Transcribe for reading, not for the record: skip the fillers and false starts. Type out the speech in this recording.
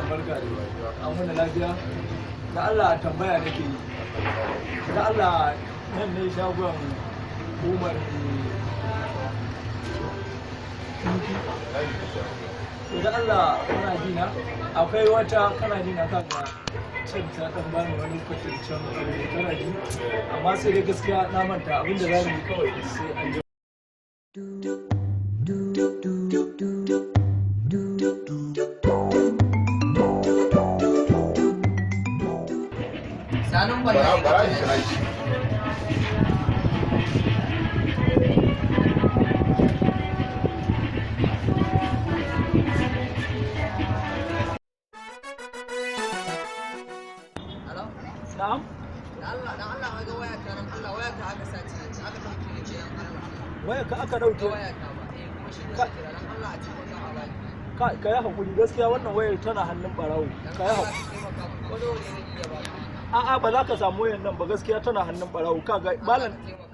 Barka da an wani lafiya. Da Allah, tambaya nake yi. Da Allah, nan ne shagon Umar Dinki? To, da Allah, kana ji na? Akwai wata, kana ji na, kaga can ta dan bani wani kwatancen abu, kana ji? Amma sai dai gaskiya na manta. Abinda za mu yi kawai, sai an ji. Sanin ban Bara na bara ki kira shi. Hello? Na'am. Da Allah, dan Allah, ga waya ta nan, Allah, waya ta aka sace, aka dauke ni ce, dan Allah. Waya ka aka Ga dauke? waya ta ba. Eh, kuma shi ne kira, dan Allah a cikin a bani. Ka yi hakuri, gaskiya wannan wayar tana hannun barawo. Dan Ka yi Allah hakuri. ka taimaka min, ko nawa ne zan iya ba ka. A'a, ba za ka samu wayar nan ba, gaskiya tana hannun barawo. Kaga malam. Ka taimaka.